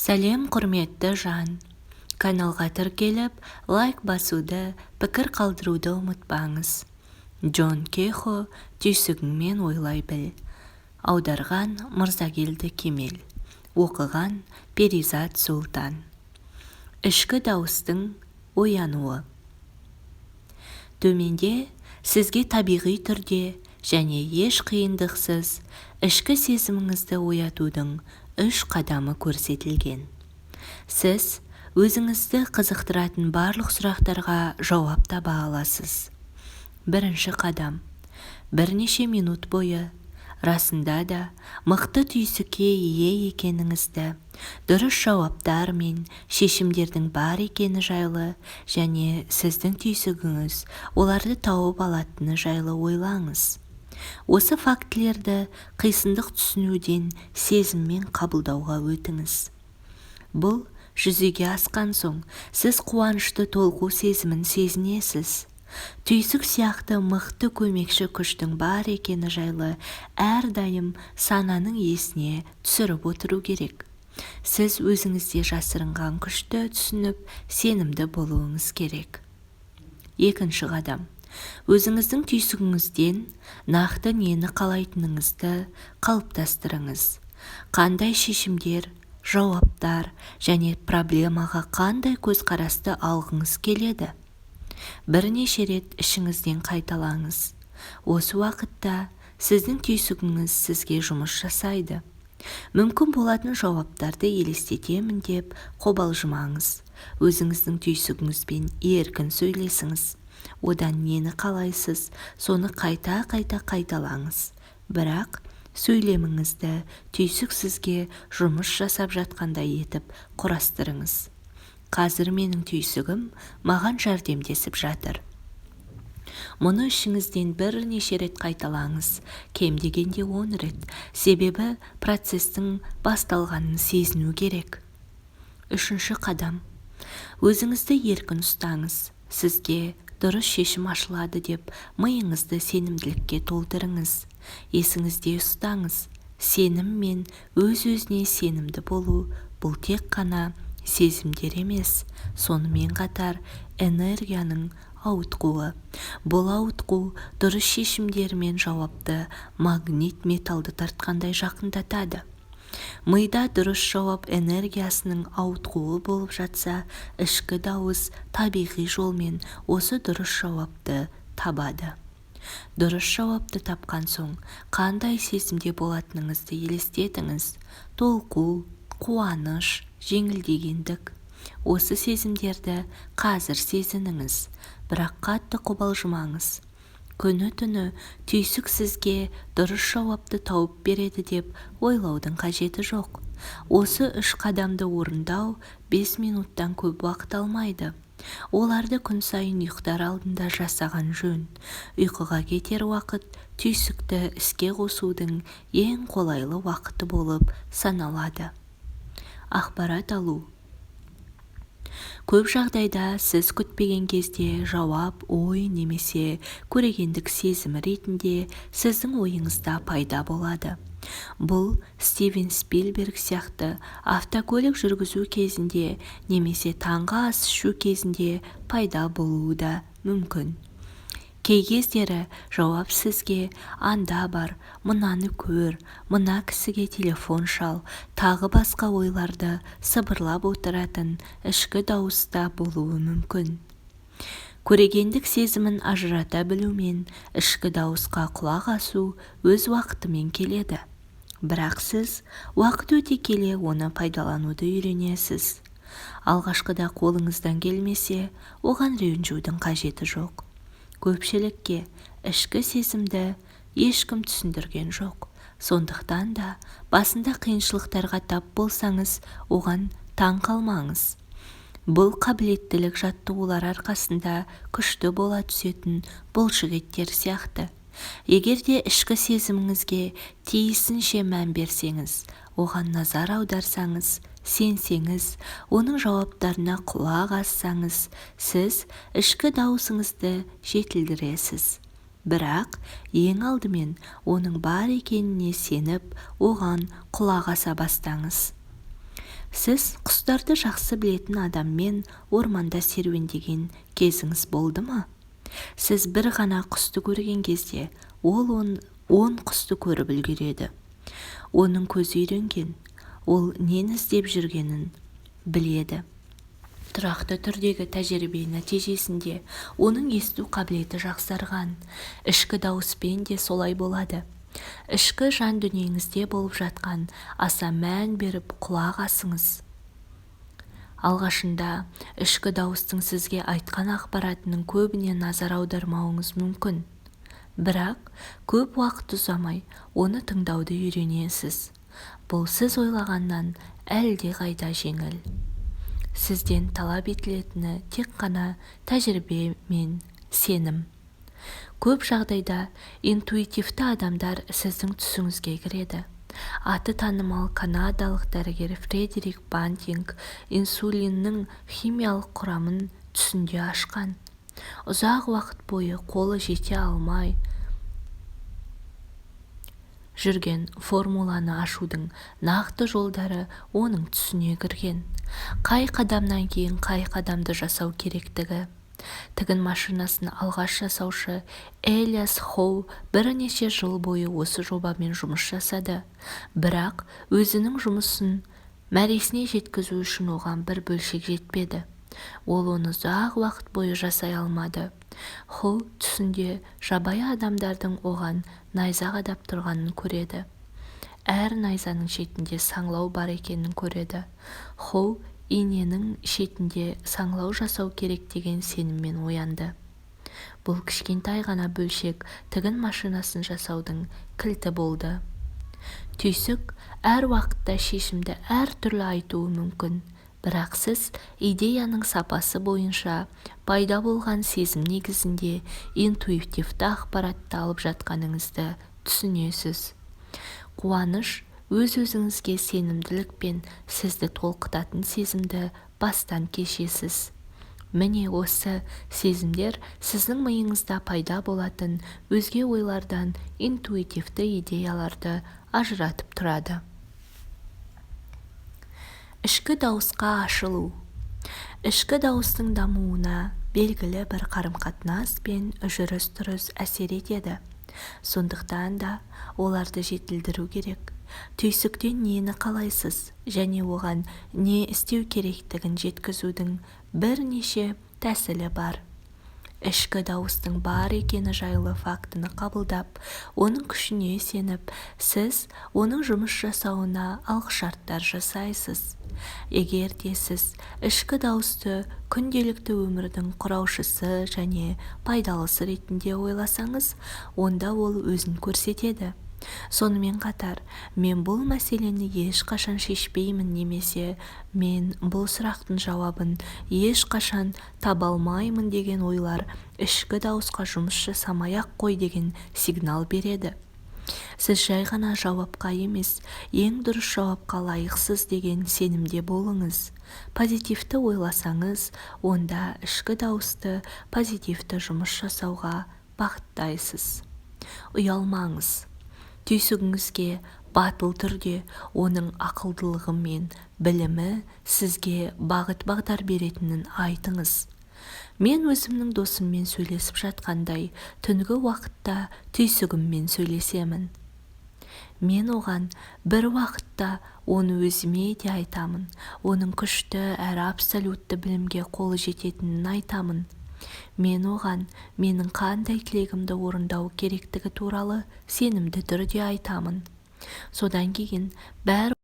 Сәлем, құрметті жан! Каналға тіркеліп, лайк басуды, пікір қалдыруды ұмытпаңыз. Джон Кехо «Түйсігіңмен ойлай біл». Аударған Мырзагелді Кемел, оқыған Перизат Сұлтан. Ішкі дауыстың оянуы. Төменде сізге табиғи түрде және еш қиындықсыз ішкі сезіміңізді оятудың үш қадамы көрсетілген. Сіз өзіңізді қызықтыратын барлық сұрақтарға жауап таба аласыз. Бірінші қадам. Бірнеше минут бойы расында да мықты түйсікке ие екеніңізді, дұрыс жауаптар мен шешімдердің бар екені жайлы және сіздің түйсігіңіз оларды тауып алатыны жайлы ойлаңыз. Осы фактілерді қисындық түсінуден сезіммен қабылдауға өтіңіз. Бұл жүзеге асқан соң, сіз қуанышты толқу сезімін сезінесіз. Түйсік сияқты мықты көмекші күштің бар екені жайлы әрдайым сананың есіне түсіріп отыру керек. Сіз өзіңізде жасырынған күшті түсініп, сенімді болуыңыз керек. Екінші қадам. Өзіңіздің түйсігіңізден нақты нені қалайтыныңызды қалыптастырыңыз. Қандай шешімдер, жауаптар және проблемаға қандай көзқарасты алғыңыз келеді? Бірнеше рет ішіңізден қайталаңыз. Осы уақытта сіздің түйсігіңіз сізге жұмыс жасайды. Мүмкін болатын жауаптарды елестетемін деп қобалжымаңыз. Өзіңіздің түйсігіңізбен еркін сөйлесіңіз. Одан нені қалайсыз, соны қайта-қайта қайталаңыз. Бірақ сөйлеміңізді түйсік сізге жұмыс жасап жатқандай етіп құрастырыңыз. Қазір менің түйсігім маған жәрдемдесіп жатыр. Мұны ішіңізден бірнеше рет қайталаңыз, кем дегенде 10 рет, себебі процестің басталғанын сезіну керек. Үшінші қадам. Өзіңізді еркін ұстаңыз. Сізге дұрыс шешім ашылады деп миыңызды сенімділікке толтырыңыз. Есіңізде ұстаңыз, сенім мен өз-өзіне сенімді болу бұл тек қана сезімдер емес, сонымен қатар энергияның ауытқуы. Бұл ауытқу дұрыс шешімдер мен жауапты магнит металды тартқандай жақындатады. Мида дұрыс жауап энергиясының ауытқуы болып жатса, ішкі дауыс табиғи жолмен осы дұрыс жауапты табады. Дұрыс жауапты тапқан соң, қандай сезімде болатыныңызды елестетіңіз. Толқу, қуаныш, жеңілдегендік. Осы сезімдерді қазір сезініңіз, бірақ қатты қобалжымаңыз. Күні-түні түйсік сізге дұрыс жауапты тауып береді деп ойлаудың қажеті жоқ. Осы үш қадамды орындау 5 минуттан көп уақыт алмайды. Оларды күн сайын ұйықтар алдында жасаған жөн. Ұйқыға кетер уақыт түйсікті іске қосудың ең қолайлы уақыты болып саналады. Ақпарат алу. Көп жағдайда сіз күтпеген кезде жауап, ой немесе көрегендік сезімі ретінде сіздің ойыңызда пайда болады. Бұл Стивен Спилберг сияқты автокөлік жүргізу кезінде немесе таңғы ас ішу кезінде пайда болуы да мүмкін. Кей кездері жауап сізге анда бар, мынаны көр, мына кісіге телефон шал, тағы басқа ойларды сыбырлап отыратын ішкі дауыста болуы мүмкін. Көрегендік сезімін ажырата білу мен ішкі дауысқа құлақ асу өз уақытымен келеді. Бірақ сіз уақыт өте келе оны пайдалануды үйренесіз. Алғашқыда қолыңыздан келмесе, оған ренжудің қажеті жоқ. Көпшілікке ішкі сезімді ешкім түсіндірген жоқ. Сондықтан да басында қиыншылықтарға тап болсаңыз, оған таң қалмаңыз. Бұл қабілеттілік жаттығулар арқасында күшті бола түсетін бұлшықеттер сияқты. Егер де ішкі сезіміңізге тиісінше мән берсеңіз, оған назар аударсаңыз, сенсеңіз, оның жауаптарына құлақ ассаңыз, сіз ішкі дауысыңызды жетілдіресіз. Бірақ ең алдымен оның бар екеніне сеніп, оған құлақ аса бастаңыз. Сіз құстарды жақсы білетін адаммен орманда серуендеген кезіңіз болды ма? Сіз бір ғана құсты көрген кезде, ол 10 құсты көріп үлгереді. Оның көзі үйренген, ол нені іздеп жүргенін біледі. Тұрақты түрдегі тәжірибе нәтижесінде оның есту қабілеті жақсарған. Ішкі дауыспен де солай болады. Ішкі жан дүниеңізде болып жатқан аса мән беріп құлақ асыңыз. Алғашында ішкі дауыстың сізге айтқан ақпаратының көбіне назар аудармауыңыз мүмкін. Бірақ көп уақыт ұзамай оны тыңдауды үйренесіз. Бұл сіз ойлағаннан әлдеқайда жеңіл. Сізден талап етілетіні тек қана тәжірибе мен сенім. Көп жағдайда интуитивті адамдар сіздің түсіңізге кіреді. Аты танымал канадалық дәрігер Фредерик Бантинг инсулиннің химиялық құрамын түсінде ашқан. Ұзақ уақыт бойы қолы жете алмай жүрген формуланы ашудың нақты жолдары оның түсіне кірген. Қай қадамнан кейін қай қадамды жасау керектігі. Тігін машинасын алғаш жасаушы Элиас Хоу бірнеше жыл бойы осы жобамен жұмыс жасады. Бірақ өзінің жұмысын мәресіне жеткізу үшін оған бір бөлшек жетпеді. Ол оны ұзақ уақыт бойы жасай алмады. Хоу түсінде жабайы адамдардың оған найза қадап тұрғанын көреді. Әр найзаның шетінде саңылау бар екенін көреді. Хоу иненің шетінде саңылау жасау керек деген сеніммен оянды. Бұл кішкентай ғана бөлшек тігін машинасын жасаудың кілті болды. Түйсік әр уақытта шешімді әртүрлі айтуы мүмкін, бірақ сіз идеяның сапасы бойынша пайда болған сезім негізінде интуитивті ақпаратты алып жатқаныңызды түсінесіз. Қуаныш, өз-өзіңізге сенімділік пен сізді толқытатын сезімді бастан кешесіз. Міне, осы сезімдер сіздің миыңызда пайда болатын өзге ойлардан интуитивті идеяларды ажыратып тұрады. Ішкі дауысқа ашылу. Ішкі дауыстың дамуына белгілі бір қарым-қатынас пен жүріс-тұрыс әсер етеді. Сондықтан да оларды жетілдіру керек. Түйсіктен нені қалайсыз және оған не істеу керектігін жеткізудің бірнеше тәсілі бар. Ішкі дауыстың бар екені жайлы фактіні қабылдап, оның күшіне сеніп, сіз оның жұмыс жасауына алғышарттар жасайсыз. Егер де сіз ішкі дауысты күнделікті өмірдің құраушысы және пайдалысы ретінде ойласаңыз, онда ол өзін көрсетеді. Сонымен қатар, мен бұл мәселені ешқашан шешпеймін немесе мен бұл сұрақтың жауабын ешқашан таба алмаймын деген ойлар ішкі дауысқа жұмыс жасамай-ақ қой деген сигнал береді. Сіз жай ғана жауапқа емес, ең дұрыс жауапқа лайықсыз деген сенімде болыңыз. Позитивті ойласаңыз, онда ішкі дауысты позитивті жұмыс жасауға бағыттайсыз. Ұялмаңыз. Түйсігіңізге батыл түрде оның ақылдылығы мен білімі сізге бағыт-бағдар беретінін айтыңыз. Мен өзімнің досыммен сөйлесіп жатқандай түнгі уақытта түйсігіммен сөйлесемін. Мен оған бір уақытта оны өзіме де айтамын, оның күшті әрі абсолютті білімге қолы жететінін айтамын. Мен оған менің қандай тілегімді орындау керектігі туралы сенімді түрде айтамын. Содан кейін бәрі